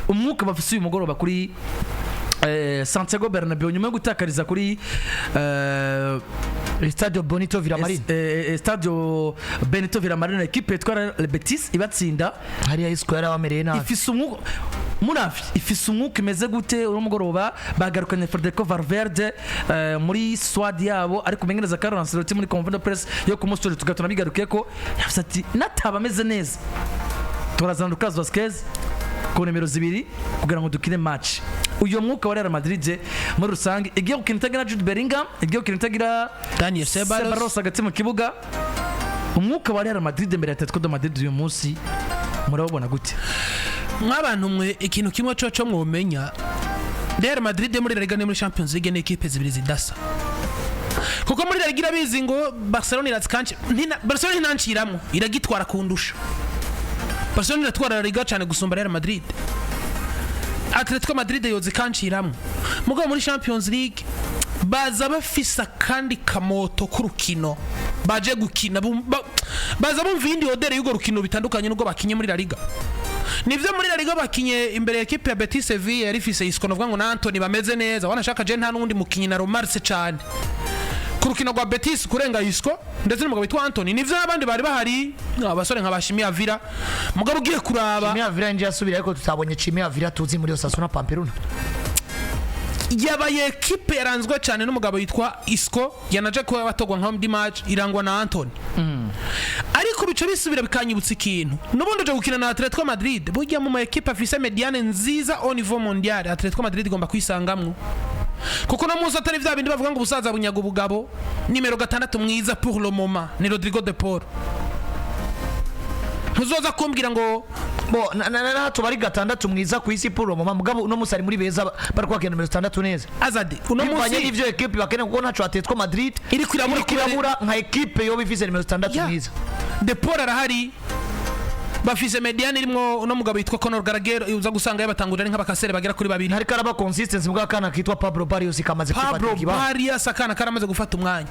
Umwuka bafise uyu mugoroba kuri Santiago Bernabeu nyuma yo gutakariza kuri Stadio Benito Villamarin. Stadio Benito Villamarin, ekipe yitwa Real Betis ibatsinda. Hariya Isco yarabamereye nabi. Ifise umwuka muravye, ifise umwuka imeze gute? Uno mugoroba bagarukanye Federico Valverde muri squad yabo, ariko umenyereza Carlo Ancelotti muri conference de presse yo ku munsi w'ejo, tugatuma bigarukiye ko yavuze ati nataba ameze neza turazana Lucas Vazquez ku nimero 2 kugira ngo dukine match. Uyo mwuka wa Real Madrid muri rusange igiye gukina itagira Jude Bellingham, igiye gukina itagira Daniel Ceballos. Ceballos hagati mu kibuga, umwuka wa Real Madrid imbere ya Atletico de Madrid uyu munsi murabona gute? Mw'abantu mwe, ikintu kimwe cyo mwomenya, Real Madrid muri La Liga no muri Champions League ni ekipe zibiri zidasa, kuko muri La Liga irabizi ngo Barcelona iratsikanje, Barcelona ninanciramo iragitwara kundusha. Barcelona iratwara La Liga cyane gusumba Real Madrid. Atletico Madrid yoza ikanciramo, mugabo muri Champions League baza bafise akandi kamoto k'urukino baje gukina, baza bumva iyindi odeur y'urwo rukino bitandukanye n'ubwo bakinye muri La Liga. Nivyo, muri La Liga bakinye imbere ya ekipe ya Betis Sevilla yari ifise Isco, novuga ngo na Antony bameze neza. Wanashaka je nta n'uwundi mukinyi na Romarse cyane ku rukino rwa Betis kurenga Isco ndetse n'umugabo witwa Antony. Nivyo, n'abandi bari bahari, abasore nka Bashimi Avila, mugabo ugiye kuraba Chimi Avila nje yasubira, ariko tutabonye Chimi Avila tuzi muri Osasuna Pamperuna. Yabaye ekipe yaranzwe cyane n'umugabo witwa Isco, yanaje kuba batogwa nka ndi match irangwa na Antony, ariko bico bisubira bikanyibutsa ikintu n'ubundi uje gukina na Atletico Madrid. Burya mu ma ekipe afise médiane nziza au niveau mondial, Atletico Madrid igomba kwisangamwo, kuko no munsi atari vya bindi bavuga ngo ubusaza bunyaga ubugabo, nimero 6 mwiza pour le moment ni Rodrigo de Paul. Ntuzoza kumbwira ngo Bo na tubari 6 mwiza ku isi pour le moment, mugabo uno musi ari muri beza bari kwakira nimero 6 neza. Azadi uno bivanye munsi n'ivyo ekipe bakeneye, kuko ntaco Atletico Madrid iriko irabura. Iriko irabura nka ekipe yoba ifise nimero 6 mwiza. De Paul arahari, bafise médiane irimwo uno mugabo yitwa Conor Gallagher, uza gusanga yabatangurira ari nk'abakasere bagera kuri babiri. Ntariko araba consistency, mugabo akana kitwa Pablo Barrios kamaze kwifata Pablo ikibanza. Barrios, akana karamaze gufata umwanya.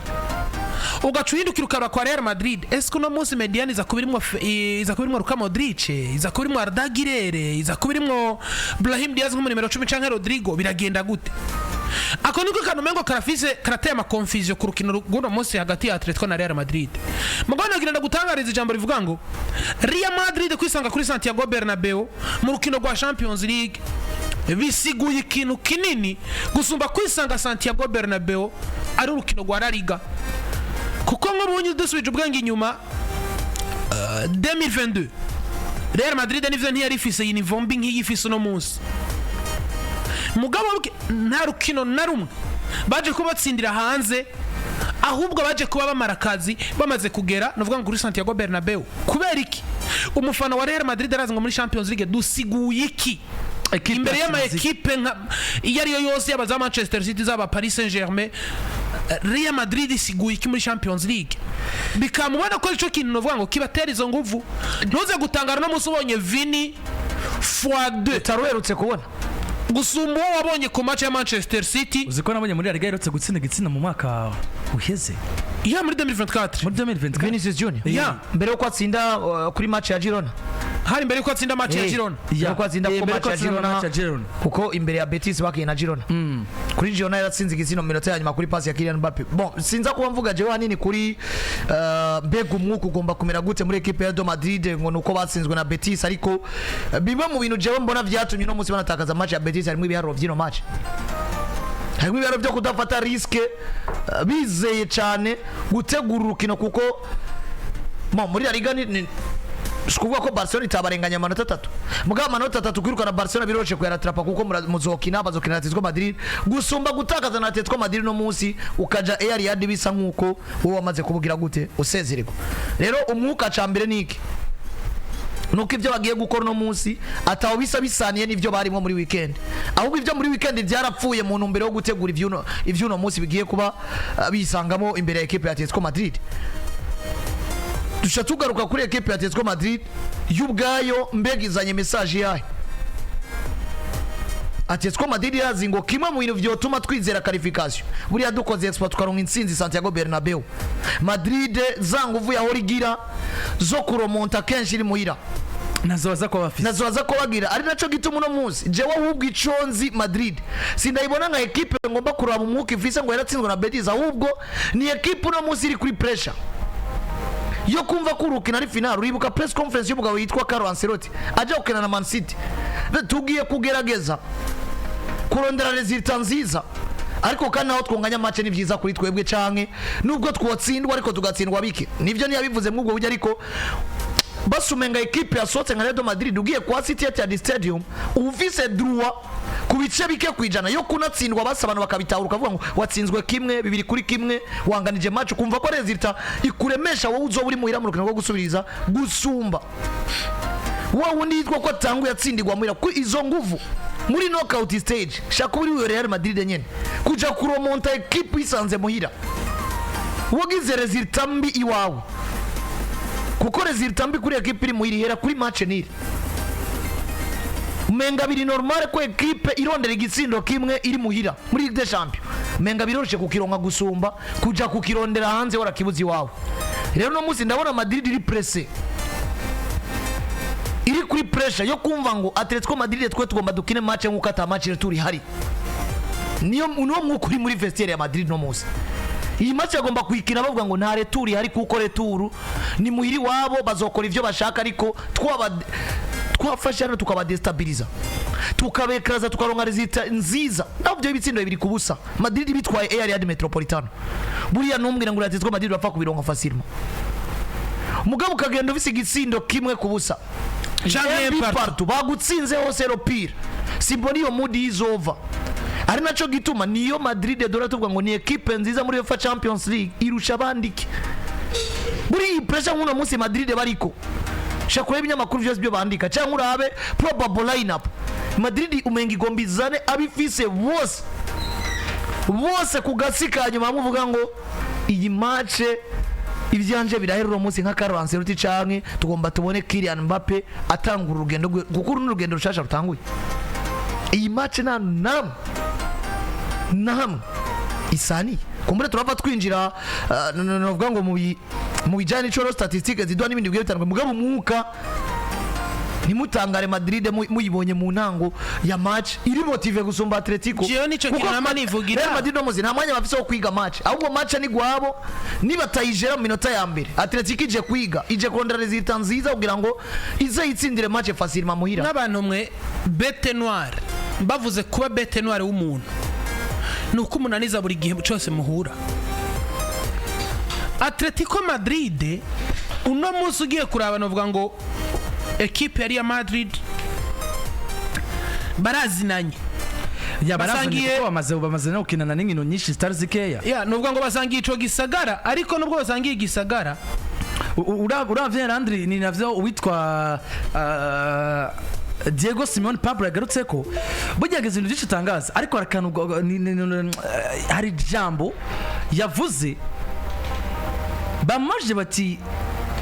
Ugaca uhindukira ukaraba kwa Real Madrid, ese uno munsi médiane iza kuba irimwo Luka Modric, iza kuba irimwo Arda Güler, iza kuba irimwo Brahim Diaz nk'umu nimero 10 canke Rodrigo, biragenda gute? Ako niko kantu umengo karafise karateye ama confusion ku rukino rw'uno munsi hagati ya Atletico na Real Madrid. Mugabo nagira ndagutangariza ijambo rivuga ngo Real Madrid kwisanga kuri Santiago Bernabeu mu rukino rwa Champions League bisiguye ikintu kinini gusumba kwisanga Santiago Bernabeu ari urukino rwa La Liga, kuko nk'ubunye dusubije ubwenge inyuma, 2022 Real Madrid nivyo ntiyari ifise iyi niveau mbi nk'iyi ifise uno munsi, mugabo nta rukino na rumwe baje kuba batsindira hanze, ahubwo baje kuba bamara akazi bamaze kugera nuvuga ngo kuri Santiago Bernabeu. Kubera iki? Umufana wa Real Madrid arazi ngo muri Champions League dusiguye iki Ekipe imbere y'ama ya Champions ekipe nka iyo ariyo yose, yaba za Manchester City, zaba Paris Saint-Germain, Real Madrid isiguye iki muri Champions League? Bikamubona ko ico kintu novuga ngo kibatera izo nguvu. Ntuze gutangara no munsi ubonye Vini fois 2 utaruherutse kubona gusumba uwo wabonye ku match ya Manchester City. Uzi ko nabonye muri La Liga iherutse gutsinda igitsina mu mwaka uheze? Ya, muri 2024. Muri 2024. Vinicius Junior. Ya. Mbere yuko atsinda kuri match ya Girona. Hari imbere yuko atsinda match ya Girona. Mbere yuko atsinda ku mbere match yuko ya atsinda Girona, match ya Girona. Kuko imbere ya Betis bakiye na Girona, kuri Girona yaratsinze igitsina mu minota ya nyuma kuri pass ya Kylian Mbappe. Bon, sinza kuba mvuga jewe hanini kuri mbega umwuka ugomba kumera gute muri equipe ya Real Madrid ngo nuko batsinzwe na Betis, ariko bimwe mu bintu jewe mbona vyatumye no munsi banatakaza match ya Betis harimo ibiharuro vy'ino match, harimo ibiharuro byo kudafata risque, bizeye cyane gutegura urukino, kuko bon, muri La Liga ni si ukuvuga ko Barcelona itabarenganya amanota 3, mugabo amanota 3 kwirukana Barcelona biroroshe kuyaratrapa, kuko muzokina bazokina na Atletico Madrid, gusumba gutakaza na Atletico Madrid no munsi ukaja Air Riyadh bisa nkuko wowe wamaze kubugira gute usezererwa. Rero umwuka ca mbere niki? Nuko ibyo bagiye gukora uno munsi ataho bisa bisaniye n'ibyo barimo muri weekend, ahubwo ibyo muri weekend byarapfuye mu ntumbero yo gutegura ivy'uno munsi bigiye kuba bisangamo imbere ya equipe ya Atletico Madrid. Duca tugaruka kuri equipe ya Atletico Madrid y'ubwayo, mbega izanye message yayo? Atletico Madrid irazi ngo kimwe mu bintu vyotuma twizera qualification, buriya dukoze exploit tukaronka intsinzi Santiago Bernabeu, Madrid za nguvu yahora igira zo kuromonta kenshi iri muhira. Nazo baza kuba bafise. Nazo baza ko bagira, ari naco gituma uno munsi jewe ahubwo ico nzi, Madrid sindayibona nka ekipe ngomba kuraba umwuka ifise ngo yaratsinzwe na Betis, ahubwo ni ekipe uno munsi iri kuri pressure yo kumva ko urukino ari final. Uribuka press conference y'umugabo yitwa Carlo Ancelotti ajya gukina na Man City? Tugiye kugerageza kurondera résultat nziza, ariko kandi naho twunganya match ni byiza kuri twebwe, canke nubwo twotsindwa ariko tugatsindwa bike. Nivyo ntiyabivuze mw'ubwo buryo, ariko basumenga ekipe yasohotse nka Real Madrid ugiye kwa City Etihad Stadium, ufise droit ku bice bike kwijana yo kunatsindwa, basa abantu bakabitahura, ukavuga ngo watsinzwe 1, 2-1, wanganije match, ukumva ko résultat ikuremesha wowe uzoba uri muhira mu rukino rwo gusubiriza, gusumba wa wundi yitwa ko atanguye atsindirwa muhira. Ku izo nguvu muri knockout stage, shaka uri uyo Real Madrid nyene kuja kuromonta ekipe isanze muhira, wagize résultat mbi iwawe, kuko résultat mbi kuri ekipe iri muhira ihera kuri match nul. Umenga biri normal ko ekipe irondera igitsindo kimwe iri muhira muri Ligue des Champions, umenga biroroshe kukironka gusumba kuja kukirondera hanze warakibuze iwawe. Rero no munsi ndabona Madrid iri pressé, iri kuri pressure yo kumva ngo Atletico Madrid twe tugomba dukine match nkuko ata match retour ihari. Niyo niwo mwuka uri muri vestiaire ya Madrid no munsi. Iyi match agomba kuyikina bavuga ngo nta retour ihari, kuko retour ni muhiri wabo, bazokora ivyo bashaka, ariko twaba twafashe hano tukabadestabiliza, tukabekaraza, tukaronka résultat nziza. Naho byo ibitsindo 2-0 Madrid bitwaye Air Riyad Metropolitano, buriya numbwira ngo Atletico Madrid bapfa kubironka facilement. Mugabo ukagenda ufise igitsindo 1-0 Canke MB partout. Partout, bagutsinze hose ropire, simbona iyo mood izova. Ari naco gituma niyo Madrid dore tuvuga ngo ni ekipe nziza muri UEFA Champions League, irusha abandi iki buri iyi pressure nk'uno munsi Madrid bariko. Shaka kureba ibinyamakuru byose byo bandika cyangwa urabe probable lineup, Madrid umenga igomba izane abifise bose bose ku gasi ka nyuma, hamwe uvuga ngo iyi match ibyanje birahera uno munsi nka Carlo Ancelotti, canke tugomba tubone Kylian Mbappe atangura urugendo rwe, kuko uru ni urugendo rushasha rutanguye. Iyi match nta namwe na hamwe isaniye. Kumbure turava twinjira novuga ngo mu bijyanye n'ico statistique ziduha n'ibindi bigiye bitandukanye, mugabo umwuka, ntimutangare Madrid muyibonye mu ntango ya match iri motivé gusumba Atletico. Jewe nico Kuko kintu nama nivugira. Real Madrid no muzi nta mwanya bafise wo kwiga match, ahubwo match ni gwabo. Nibatayijera mu minota ya mbere, Atletico ije kwiga, ije kurondera résultat nziza kugira ngo ize yitsindire match facilement muhira. N'abantu mwe, bête noire, bavuze kuba bête noire w'umuntu ni uko umunaniza buri gihe cyose muhura. Atletico Madrid uno munsi ugiye kuraba, navuga ngo ekipe yari ya Madrid barazinanye. Ya, barazanye kuko bamaze no gukinana n'inkino nyinshi zitari zikeya. Ya, nuvuga ngo basangiye ico gisagara, ariko nubwo basangiye igisagara, Uravye Landry, ni navyo uwitwa Diego Simeone Pablo yagarutse ko burya ibintu byinshi utangaza, ariko hari akantu hari ijambo yavuze, bamaje bati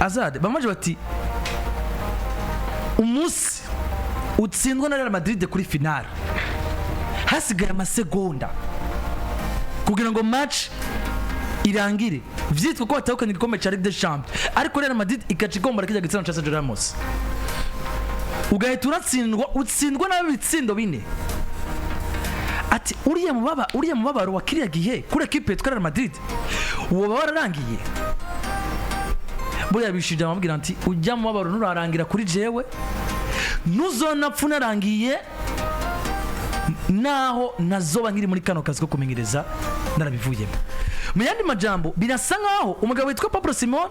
Azad, bamaje bati umunsi utsindwa na Real Madrid kuri finale hasigaye amasegonda kugira ngo match irangire, vyitwa ko batahukanye igikombe ca Ligue des Champions, ariko Real Madrid igaca igombora kirya gitsindo ca Sergio Ramos, ugahita uratsindwa, utsindwa nabi ibitsindo 4, ati uriya mubabaro wa kiriya gihe kuri ekipe yitwa Real Madrid woba wararangiye. Buriya bishije amabwira ati ujya mubabaro nturarangira kuri jewe, ntuzonapfa unarangiye, naho nazoba nkiri muri kano kazi ko kumenyereza narabivuyemo. Mu yandi majambo, birasa nkaho umugabo witwa Pablo Simon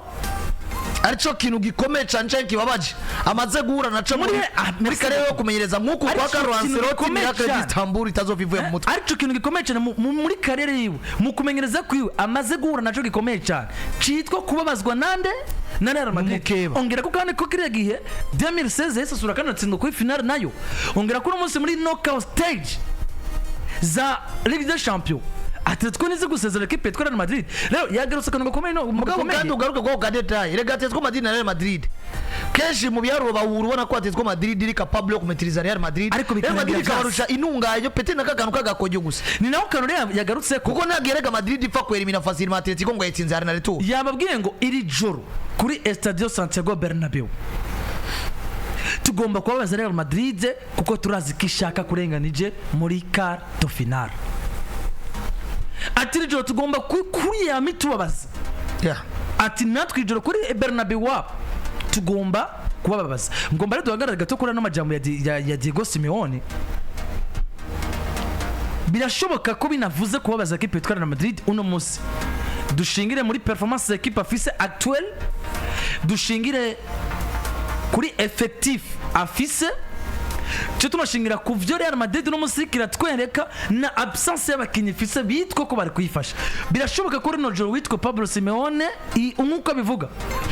Arico kintu gikomeye cyane cyane kibabaje amaze guhura naco muri merci carrière yo kumenyereza nk'uku kwa Arico Carlo kintu Ancelotti, gikomeye miracle cyane. d'Istanbul itazova ivuye mu mutwe. Aricyo kintu gikomeye cyane muri carrière yiwe, mu kumenyereza kwiwe, amaze guhura naco gikomeye cyane citwa kubabazwa nande? Na Real Madrid. N'umukeba. Ongera ko kandi ko kiriya gihe 2016 yahise asura kandi atsindwa kuri finale nayo. Ongera ko uno munsi muri knockout stage za Ligue des Champions Atletico nizi gusezera ekipe yitwa Real Madrid. Rero yagarutse akantu gakomeye no Mugabo gakomeye. kandi ugaruke kwa ka détail rega, Atletico Madrid na Real Madrid kenshi mu biharuro bahura, ubona ko Atletico Madrid iri capable yo kumetiriza Real Madrid, Ariko Real Madrid bikarangira ikabarusha intunganyo pete na kakantu k'agakojo gusa. Ni naho kantu rero yagarutse ko Kuko ntabwo erega Madrid ipfa kwerimina facilement Atletico ngo yayitsinze hari na retour. Yababwiye ngo iri joro kuri Estadio Santiago Bernabeu Tugomba kubabaza Real Madrid kuko turazi ko ishaka kurenganije muri quart de finale. Ati iri joro tugomba kuri tubabaza. Ati natwe ijoro kuri Bernabeu wabo tugomba kubababaza. Ngomba rero duhagarare gato kuri ano majambo ya Diego Simeone. Birashoboka ko binavuze kubabaza ekipe yitwa Real Madrid uno munsi, dushingire muri performance ekipe afise actuelle, dushingire kuri effectif afise cyo, tunashingira ku byo Real Madrid uno munsi kiratwereka na absence y'abakinnyi ifise bitwa ko bari kuyifasha. Birashoboka ko rino joro witwa Pablo Simeone, nk'uko abivuga,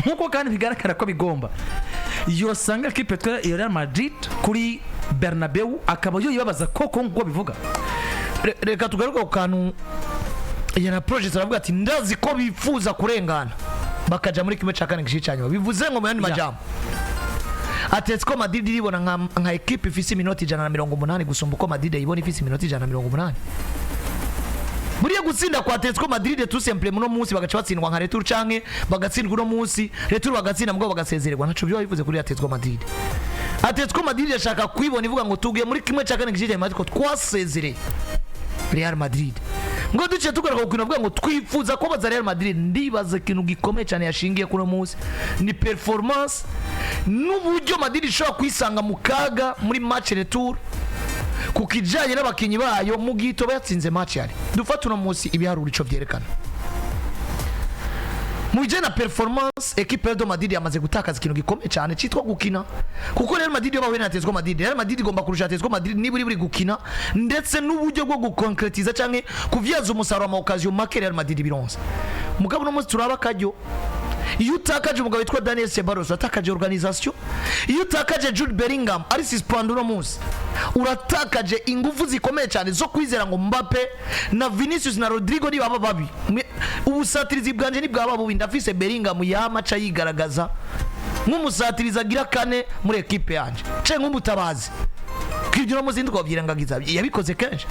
nk'uko kandi bigaragara ko bigomba, yosanga ekipe yitwa iyo Real Madrid kuri Bernabeu akaba yoyibabaza koko nk'uko bivuga. Reka tugaruke ku kantu ya project. Aravuga ati ndazi ko bifuza kurengana bakaja muri kimwe cya kane gice cya nyuma. Bivuze ngo mu yandi majambo, Atletico Madrid iribona nka ekipe ifise iminota 180 gusumba uko Madrid yibona ifise iminota 180. Buriya gutsinda kwa Atletico Madrid tout simplement uno munsi bagaca batsindwa nka retour, canke bagatsindwa uno munsi, retour bagatsinda mugabo bagasezererwa, ntaco byo bivuze kuri Atletico Madrid. Atletico Madrid yashaka kwibona ivuga ngo tugiye muri kimwe cya kane gice cya nyuma ariko twasezereye Real Madrid. Ngo duce tugaruka ku kintu avuga ngo twifuza kubaza Real Madrid, ndibaza ikintu gikomeye cyane yashingiye kuri uno munsi ni performance n'uburyo Madrid ishobora kwisanga mu kaga muri match retour ku kijyanye n'abakinnyi bayo mu gihe itoba yatsinze match. Yari dufata uno munsi, ibiharuro ico vyerekana mu bijyanye na performance, equipe ya Madrid yamaze gutakaza ikintu gikomeye cyane cyitwa gukina, kuko Real Madrid iyo bahuye na Atletico Madrid, Real Madrid igomba kurusha Atletico Madrid niba uri buri gukina ndetse n'uburyo bwo gukonkretiza cyangwa kuvyaza umusaruro ama occasion make Real Madrid bironse. Mugabo uno munsi turaba akaryo, iyo utakaje umugabo witwa Daniel Ceballos uratakaje organisation, iyo utakaje Jude Bellingham ari suspendu uno munsi uratakaje ingufu zikomeye cyane zo kwizera ngo Mbappe na Vinicius na Rodrigo nibaba babi, ubusatirizi bwanje nibwaba bubi, ndafise Bellingham yama aca yigaragaza nk'umusatirizi agira kane muri ekipe yanje canke nk'umutabazi. Kwibyo uno munsi ntitwabyirengagiza, yabikoze kenshi,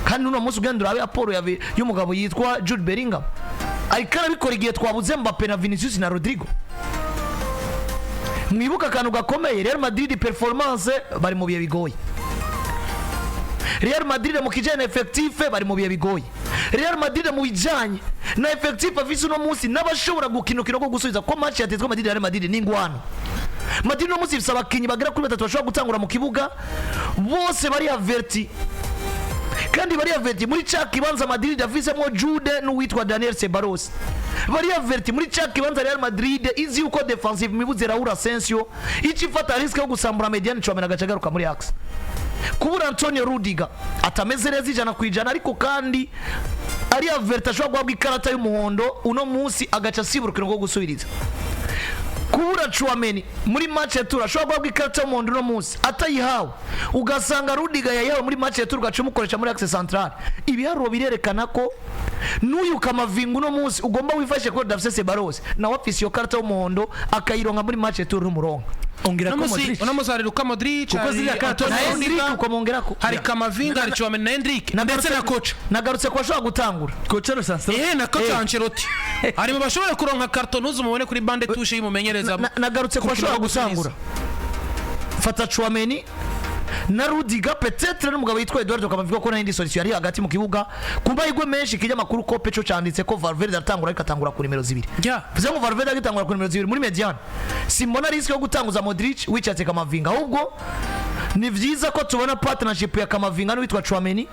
kandi uno munsi ugenda urabe apport y'umugabo yitwa Jude Bellingham, ariko arabikora igihe twabuze Mbappe na Vinicius na Rodrigo. Mwibuka akantu gakomeye, Real Madrid performance bari mu bihe bigoye, Real Madrid mu kijyanye na effectif bari mu bihe bigoye, Real Madrid mu bijyanye na effectif afise uno munsi n'abashobora gukina urukino rwo gusubiza ko match ya Atletico Madrid na Real Madrid ni ingwano. Madrid uno munsi ifise abakinyi bagera kuri batatu bashobora gutangura mu kibuga, bose bari averti, kandi bari averti muri ca kibanza Madrid afisemo Jude n'uwitwa Daniel Ceballos, bari averti muri ca kibanza Real Madrid izi yuko defensive mibuze Raul Asensio, ica ifata risque yo gusambura médiane, Tchouameni agaca agaruka muri axe. Kubura Antonio Rudiger atameze neza 100%, ariko kandi ari averti, ashobora guhabwa ikarata y'umuhondo uno munsi agaca asibura urukino rwo gusubiriza. Kubura Tchouameni muri match retour, ashobora guhabwa ikarita y'umuhondo uno munsi, atayihawe ugasanga Rudiger yayihawe muri match retour, ugaca umukoresha muri axe central. Ibiharuro birerekana ko n'uyu Kamavinga uno munsi ugomba wifashe ko David Ceballos nawe afise iyo karita y'umuhondo, akayironka muri match retour n'umurongo. Ongera ko Uno munsi Modric. Uno munsi hari Luka Modric, Kuko hari ziriya karata Antonio na Rudiger, Endrick ukamwongerako. hari Kamavinga, hari Tchouameni na Endrick ndetse na kocha. Nagarutse ko ashobora gutangura. Coach Sancho. Na kocha Ancelotti ari mu bashobora kuronka carton, ntuzumubone kuri banc de touche y'umumenyereza. Nagarutse ko Ku ashobora rukino rwo gutangura, fata Tchouameni na Rudiger, peut-être n'umugabo yitwa Eduardo Camavinga, ko n'indi solution yari hagati mu kibuga. Ku mahirwe menshi, ikinyamakuru Cope cyo cyanditse ko Valverde aratangura, ariko atangura ku nimero 2. Bivuze ngo Valverde agitangura ku nimero 2 muri médiane, simbona risque yo gutanguza Modric wicatse Kamavinga, ahubwo ni vyiza ko tubona partnership ya Kamavinga n'uwitwa Tchouameni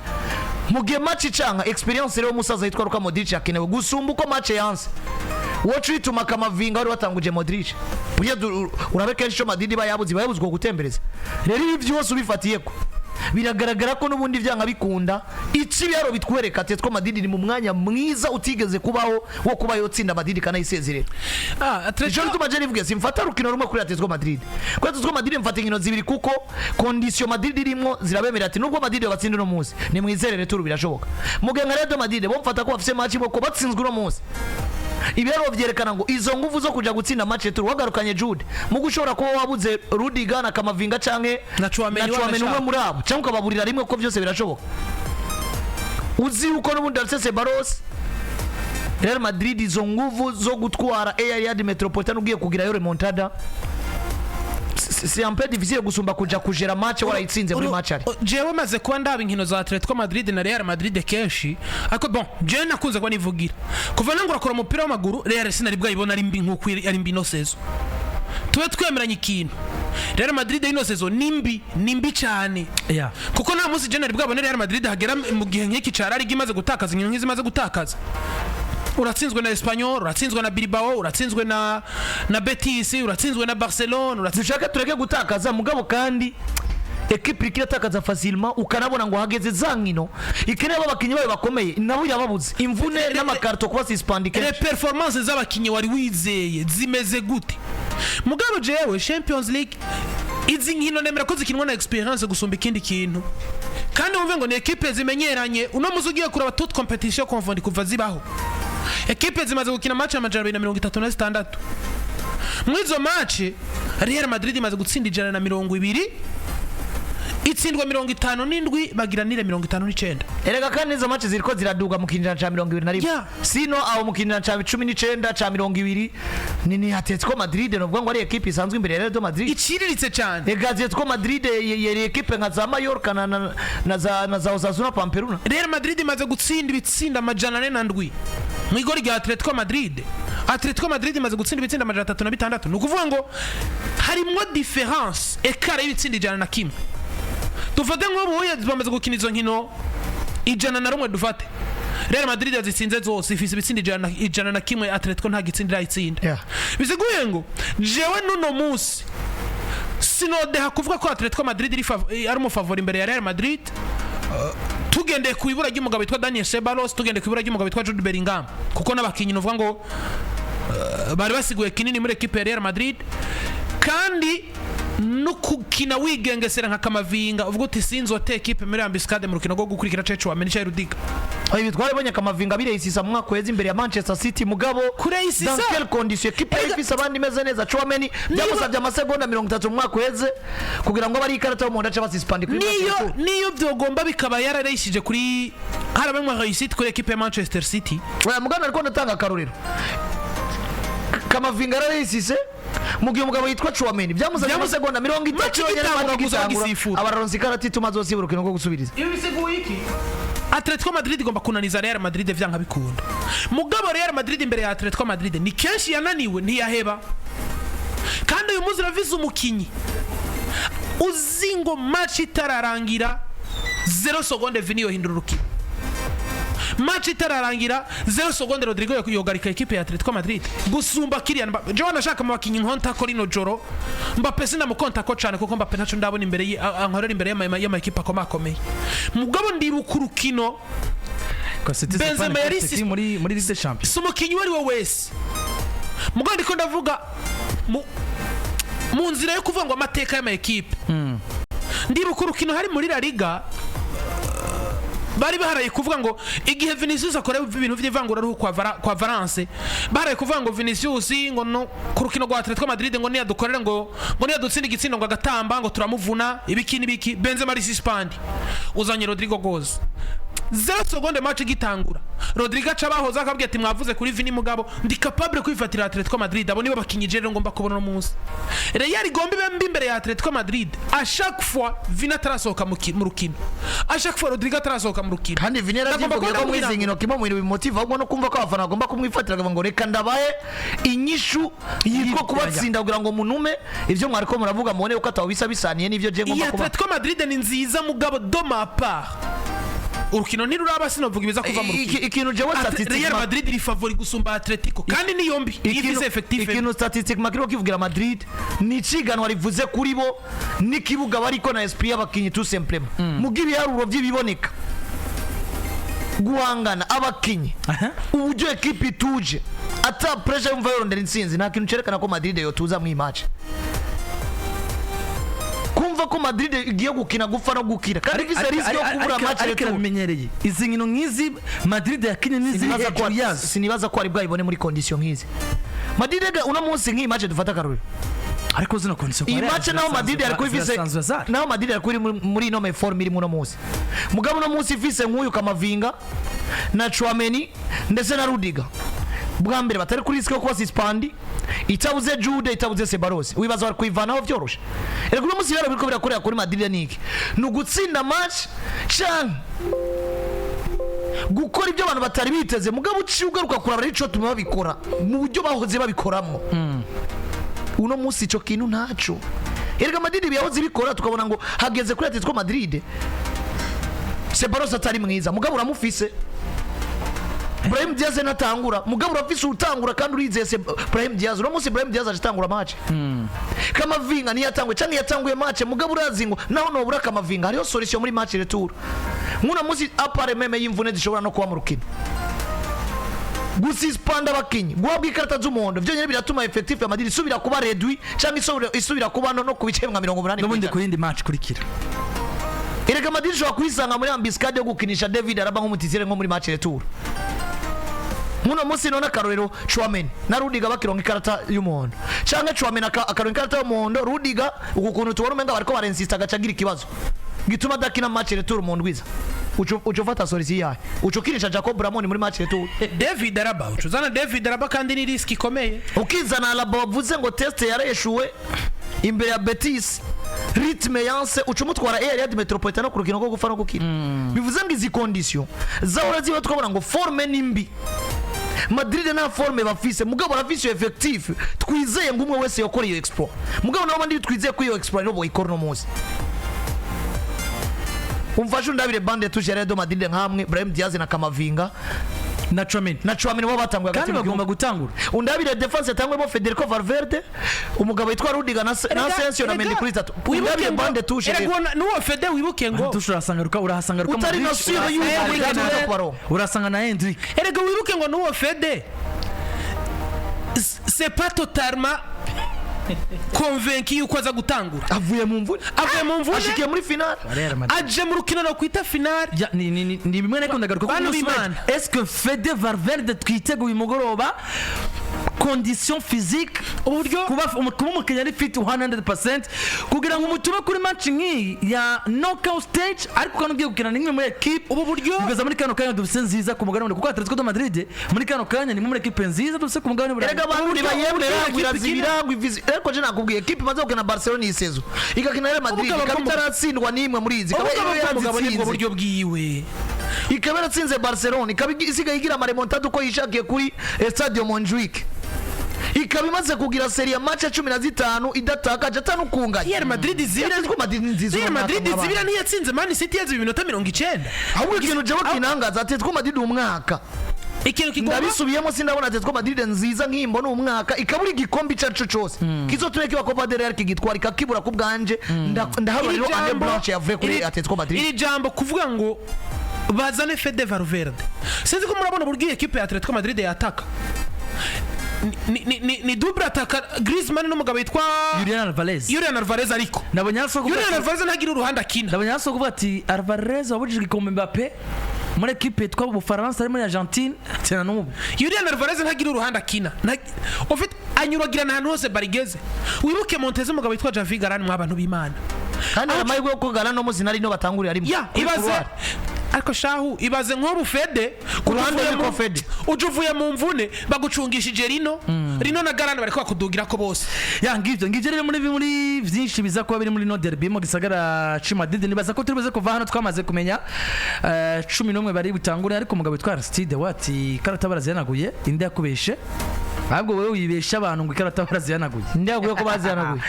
mu gihe match icanga. Experience rero umusaza yitwa Luka Modric yakenewe gusumba uko match yanse wocu ituma Kamavinga wari watanguje Modric. Burya urabe kenshi ico Madrid iba yabuze, iba yabuze uko gutembereza. Rero ibi byose ubifatiye ko biragaragara ko n'ubundi byanga bikunda, ici ibiharo bitwereka Atletico Madrid ni mu mwanya mwiza utigeze kubaho wo kuba yotsinda Madrid kanayisezerera. Atletico. Ico gituma je nivuge simfata rukino rumwe kuri Atletico Madrid. Kuri Atletico Madrid mfata inkino zibiri, kuko condition Madrid irimwo zirabemera ati nubwo Madrid batsinda uno munsi, nimwizere retour birashoboka. Mugihe nka Real Madrid bo mfata ko bafise match imwe, ko batsinzwe uno munsi, ibiharuro vyerekana ngo izo nguvu zo kuja gutsinda match retour wagarukanye Jude, mugu ushobora kuba wabuze Rudiger na Kamavinga canke Na Tchouameni. na Tchouameni, umwe Wanashaka. muri abo, canke ukababurira rimwe, ko byose birashoboka. Uzi yuko n'ubundi Alexis Ceballos, Real Madrid izo nguvu zo gutwara Real Metropolitano ugiye kugirayo remontada. C'est un peu difficile gusumba kuja kujera match warayitsinze muri match ari. Jewe maze kuba ndaba inkino za Atletico Madrid na Real Madrid kenshi, ariko bon, jewe nakunze kuba nivugira kuva nangura kora umupira w'amaguru, Real sinari bwayibona ari mbi nk'uko ari mbi ino saison. Tube twemeranye ikintu, Real Madrid ino saison ni mbi, ni mbi cyane, kuko nta munsi je nari bwabone Real Madrid hagera mu gihe nk'iki ca La Liga imaze gutakaza inkino nk'izi imaze gutakaza. Uratsinzwe na Espanyol, uratsinzwe na Bilbao, uratsinzwe na Betis, uratsinzwe na Barcelona, uratsinzwe Dushake tureke gutakaza, mugabo kandi ekipe iriko iratakaza facilement, ukanabona ngo hageze za nkino ikeneye abakinnyi bayo bakomeye, nabo yababuze, imvune n'amakarito kuba suspend Les kenshi. performances z'abakinnyi wari wizeye zimeze gute? Mugabo jewe Champions League, izi nkino nemera ko zikinwa na experience gusumba ikindi kintu, kandi wumve ngo ni ekipe zimenyeranye. Uno muzi ugiye kuraba toute compétition confondue, kuva zibaho, ekipe zimaze gukina match 236. Muri izo match Real Madrid imaze gutsinda 120, itsindwa 57, bagira nire 59. Erega kandi izo match ziriko ziraduga mu kinjana ca 21. Sino aho mu kinjana ca 19, ca 20, ni Atletico Madrid novuga ngo ari ekipe isanzwe imbere ya Real Madrid iciriritse cyane. Ega Atletico Madrid yari ekipe nka za Mallorca na za Osasuna Pamplona. Real Madrid imaze gutsinda ibitsinda 407 mu igori rya Atletico Madrid. Atletico Madrid imaze gutsinda ibitsinda 306. Ni ukuvuga ngo harimwo différence, écart y'ibitsinda 101. Dufate nk'ubu bamaze gukina izo nkino 101, dufate Real Madrid yazitsinze zose, ifise ibitsinda 101, Atletico nta gitsinda irayitsinda. Bisiguye ngo jewe n'uno munsi sinodeha kuvuga ko Atletico Madrid ari umufavori imbere ya Real Madrid, tugendeye ku ibura ry'umugabo witwa Daniel Ceballos, tugendeye ku ibura ry'umugabo witwa Jude Bellingham, kuko n'abakinnyi nuvuga ngo bari basiguye kinini muri ekipe ya Real Madrid, kandi no gukina wigengesera nka Kamavinga uvuga uti sinzote ekipe muri embuscade mu rukino rwo gukurikira Ceco wa Menisha Rudiga. Ibi twarabonye Kamavinga bireyisisa mu mwaka uheze imbere ya Manchester City, mugabo Kureyisisa? dans quelle condition? Ekipe ifise abandi imeze neza. Tchouameni byamusabye amasegonda 30 mu mwaka uheze kugira ngo abe ari ikarata y'umuhondo ace basuspend kuri match Niyo retour. Niyo byogomba bikaba yarareyishije kuri harabamwe réussite kuri ekipe ya Manchester City. Oya, mugana ariko ndatanga akarorero. Kamavinga yarareyisise mu gihe umugabo yitwa Tchouameni byamusabye amasegonda 30 Match yonyene igitangura match gusa igitangura, bagisifura. Abaronse ikarata ituma azosibura urukino rwo gusubiriza. Ibi bisiguye iki? Atletico Madrid igomba kunaniza Real Madrid vyanka bikunda. Mugabo Real Madrid imbere ya Atletico Madrid ni kenshi yananiwe, ntiyaheba. Kandi uyu munsi uravize umukinyi uzi ngo match itararangira 0 seconde Vini yohindura urukino, match itararangira 0 seconde Rodrigo yogarika ekipe ya Atletico Madrid gusumba Kylian Mbappe. Jewe nashaka mu bakinyi nkonta ko rino joro Mbappe sinamukonta ko cyane, kuko Mbappe ntaco ndabona imbere ye ankorera imbere y'ama ekipe akomakomeye. Mugabo ndibuka urukino Benzema yari muri Ligue des Champions. Si umukinnyi uwo ari we wese, mugabo ndiko ndavuga mu nzira yo kuvuga ngo amateka y'ama ekipe. Ndibuka urukino hari muri La Liga, bari baharaye kuvuga ngo igihe Vinicius akorewe ibintu by'ivanguraruhu kwa Valence, baharaye kuvuga ngo Vinicius ngo no ku rukino rwa Atletico Madrid ngo niyadukorere ngo niyadutsinda igitsindo ngo agatamba ngo turamuvuna ibiki n'ibiki. Benzema ari suspend, uzanye Rodrigo Goes, 0 seconde match igitangura Rodrigo aca bahoza akabwira ati mwavuze kuri Vini, mugabo ndi capable kwifatira Atletico Madrid. Abo nibo bakinyi rero ngomba kubona uno munsi. Real igomba ibe mbi imbere ya Atletico Madrid à chaque fois Vini atarasohoka mu rukino, à chaque fois Rodrigo atarasohoka mu rukino. Kandi Vini Ndagomba yaravyivugiye ko kubona muri izi nkino kimwe mu bintu bimutiva ahubwo no kumva ko abafana bagomba kumwifatira, akavuga ngo reka ndabahe inyishu yitwa kubatsinda kugira ngo munume ivyo mwariko muravuga, mubone yuko ataho bisa bisaniye n'ivyo je Iyi ngomba kuba. Atletico Madrid ni nziza, mugabo de ma part urukino ntiruraba, sinovuga ibiza kuva mu rukino. Ikintu jewe Real statistique Madrid iri favori gusumba Atletico, kandi ni yombi ifise effectif. Ikintu statistique makiriko kivugira Madrid ni iciganwa rivuze kuri bo n'ikibuga bariko na esprit y'abakinyi, tout simplement. Muga ibiharuro vy'ibiboneka, guhangana abakinyi, uburyo ekipe ituje ata pressure yumva yorondera intsinzi, nta kintu cerekana ko Madrid yotuza mw'iyi match, kumva ko Madrid igiye gukina gupfa no gukira kandi ifise risque yo kubura match Ariko retour. Irabimenyereye izi nkino nk'izi Madrid yakinye n'iziri Sinibaza ko hejuru yazo. Sinibaza ko ari bwayibone muri condition nk'izi Madrid ga uno munsi. Nk'iyi match dufata akarorero, Ariko zino condition iyi match naho Madrid yari kubifise, naho Madrid yari kuri muri ino forme irimo uno munsi, mugabo uno munsi ifise nk'uyu Kamavinga na Tchouameni ndetse na Rudiger. Bwa mbere batari kuri risque yo kuba suspendus, itabuze Jude, itabuze Ceballos, wibaza bari kuyivanaho vyoroshe? Erega uno munsi rero biriko birakorera kuri Madrid niki? Ni ugutsinda match canke gukora ibyo abantu batari biteze. Mugabo uciye ugaruka kuraba ico tuma babikora mu buryo bahoze babikoramwo, uno munsi ico kintu ntaco. Erega Madrid yahoze ibikora, tukabona ngo hageze kuri Atletico Madrid, Ceballos atari mwiza, mugabo uramufise. Brahim Diaz natangura, mugabo urafise utangura kandi urizeye se Brahim Diaz. Uno munsi Brahim Diaz atangura match, Kamavinga niyo yatanguye canke yatanguye match, mugabo urazi ngo naho nobura Kamavinga hariho solution muri match retour. Nk'uno munsi, à part même y'imvune zishobora no kuba mu rukino, gususpenda abakinyi, guhabwa ikarita z'umuhondo vyonyene biratuma effectif ya Madrid isubira kuba réduit canke isubira kuba no ku bice nka 80. N'ubundi ku yindi match ikurikira. Erega Madrid ishobora kwisanga muri embuscade yo gukinisha David Alaba nk'umu titulaire nko muri match retour. Muno munsi none akarorero, Tchouameni na Rudiger bakironka ikarata y'umuhondo, canke Tchouameni akaronka ikarata y'umuhondo, Rudiger uku kuntu tubona umenga bariko barensista, agaca agira ikibazo gituma adakina match retour mu ndwiza. Uca ufata solution yahe? Uca ukinisha Jacob Ramon muri match retour? David Alaba, ucuzana David Alaba kandi ni risque ikomeye. Ukizana Alaba wavuze ngo test yareshuwe imbere ya Betis, rythme yanse, uca umutwara Air Metropolitano ku rukino rwo gupfa no gukira. Bivuze ngo izi condition zahora ziba, tukabona ngo forme ni mbi, Madrid nta forme bafise, mugabo barafise iyo effectif twizeye ngo umwe wese yokora iyo exploit. Mugabo nabo bandi twizeye ko iyo exploit nibo boyikora. Uno munsi umfashe undabire banc de touche ya Real Madrid nkamwe Brahim Diaz na Kamavinga Na Tchouameni. Na Tchouameni bo batanguye hagati Kandi mu bagomba gihugu. gutangura. Undabire défense yatangwemo Federico Valverde, umugabo witwa Rudiger na Asensio na Mendy kuri tatu. Undabire banc de touche rero. Erega n'uwo Fede, wibuke ngo Touche urahasanga Luka Utari Modric, na sûr yuko urahasanga buri Hendrick, gatatu kubaronka. Urasanga na Endrick. Erega wibuke ngo n'uwo Fede c'est pas totalement convaincu yuko aza gutangura. Avuye mu mvune. Avuye mu mvune. Ashikiye muri finale. Real Madrid. Aje mu rukino no kwita finale. Ya, ni bimwe nako ndagaruka ko Bantu umunsi b'Imana. w'ejo. Est-ce que Fede Valverde twiteguye umugoroba, condition physique, Uburyo kuba umukinnyi ari fit 100% kugira ngo umutume kuri match nk'iyi ya knockout stage, ariko kandi ugiye gukina n'imwe muri équipe Ubu buryo kugeza muri kano kanya dufise nziza ku mugabane, kuko Atletico de Madrid muri kano kanya ni imwe muri équipe nziza dufise ku mugabane w'Uburayi. Erega abantu ntibayemera uburyo ngo equipe irazibira ngo ivizi, ariko je nakubwiye equipe imaze gukina Barcelona iyi saison, igakina Real Madrid, Ubugabo ikaba itaratsindwa n'imwe muri izi, ikaba ubugabo bw'umugabo nibwo yarazitsinze, buryo bwiwe. Ikaba yaratsinze Barcelona, ikaba isigaye igira ama remontada uko yishakiye kuri Estadio Montjuic, ikaba imaze kugira série ya match 15 idatakaje atanukunganya. Real Madrid zibira. Atletico Madrid ni nziza Real uno mwaka Madrid mw'abana. zibira ntiyatsinze Man City yaziba iminota 90. Ahubwo ikintu jewe kinangaza, Atletico Madrid umwaka, Ikintu kigomba ndabisubiyemo, sindabona Atletico Madrid nziza nk'imbo ni umwaka ikabura igikombe icyo ari cyo cyose kizotume kiba Copa del Rey kigitwara ikakibura. Ku bwanje ndahabona Iri rero année jambo- blanche yavuye kuri Atletico Madrid. Iri jambo kuvuga ngo bazane Fede Valverde, sinzi ko murabona uburyo iyi ekipe ya Atletico Madrid yataka. Ni double attaque, Griezmann n'umugabo witwa Julian Alvarez. Julian Alvarez, ariko Nabonye hasi kuvuga Julian Alvarez ntagira uruhande akina. Nabonye hasi kuvuga ati Alvarez wabujijwe igikombe Mbappe muri ekipe yitwa Ubufaransa ari muri Argentine tena n'ubu. Julian Alvarez ntagira uruhande akina. Ufite anyuragirana ahantu hose barigeze. Wibuke Montez, umugabo witwa Javi Galan, mwa bantu b'Imana. Kandi hari amahirwe yo kugana no munsi nari no batangurira rimwe Ya kuri ibaze couloir. Ariko shahu, ibaze nk'ubu Fede Ku ruhande uvuye rw'iko Fede. Uje uvuye mu mvune, bagucungishije Rino na Garane, bariko bakudugira ko bose. Ya, ngivyo rero muri vyinshi biza kuba biri muri no derby mu gisagara ci Madrid. Nibaza ko turi buze kuva hano twamaze kumenya 11 bari butangure. Ariko umugabo witwa Aristide wati ikarata barazihanaguye, indi yakubeshe, ahubwo wewe wibesha abantu ngo ikarata barazihanaguye. Ndaguye ko bazihanaguye.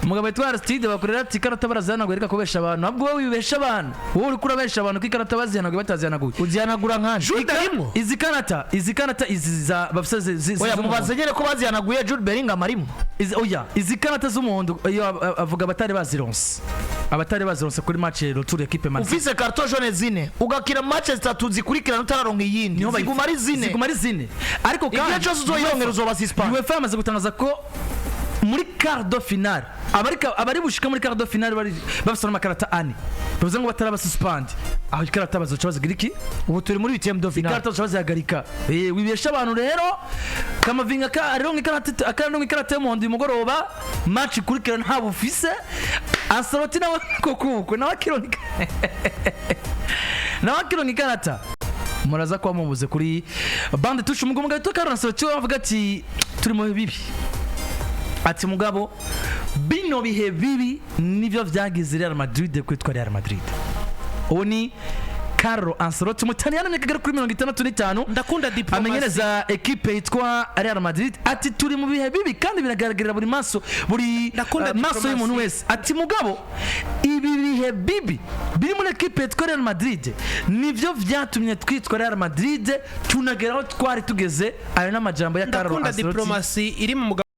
Umugabo witwa Aristide bakorera ati ikarata barazihanaguye, reka kubesha abantu, ahubwo wowe wibesha abantu, wowe uriko urabesha abantu ko ikarata bazihanaguye, bataazihanaguye. Uzihanagura nkanje? Jude arimwo. Izi karata izi za bafise Oya, z'umuhondo. mubaze nyene ko bazihanaguye, Jude Bellingham arimo. Oya, izi karata z'umuhondo iyo avuga abatari bazironse kuri match retour équipe Man City. Ufise carton jaune zine, ugakina match zitatu zikurikirana utararonka iyindi, Niho ziguma ari zine. Ziguma ari zine, ariko Igihe kandi cyose uzoyirongera uzoba suspend. UEFA yamaze gutangaza ko muri quart de finale abari bushika muri quart de finale bari bafise n'amakarata ane, bivuze ngo bataraba suspend, aho ikarata bazoca bazigira iki? Ubu turi muri huitième de finale. Ikarata bazoca bazihagarika. Wibesha abantu rero, Kamavinga ka aronka ikarata, akaronka ikarata y'umuhondo uyu mugoroba, match ikurikira nta bufise. Ancelotti nawe koko nawe akironka ikarata. Muraza kuba mubuze kuri bande tushe. Umugabo witwa Carlo Ancelotti we avuga ati turi mu bihe bibi, ati mugabo bino bihe bibi nivyo vyagize Real Madrid kwitwa Real Madrid. Uwo ni Carlo Ancelotti, Umutaliyani, imyaka igera kuri 65, Ndakunda diplomasi. amenyereza ekipe yitwa Real Madrid. Ati turi mu bihe bibi kandi biragaragarira buri maso, buri Ndakunda maso diplomasi. y'umuntu wese. Ati mugabo ibi bihe bibi biri muri ekipe yitwa Real Madrid nivyo vyatumye twitwa Real Madrid, tunagera aho twari tugeze. Ayo n'amajambo ya Carlo Ndakunda Ancelotti. diplomasi iri mu mugabo.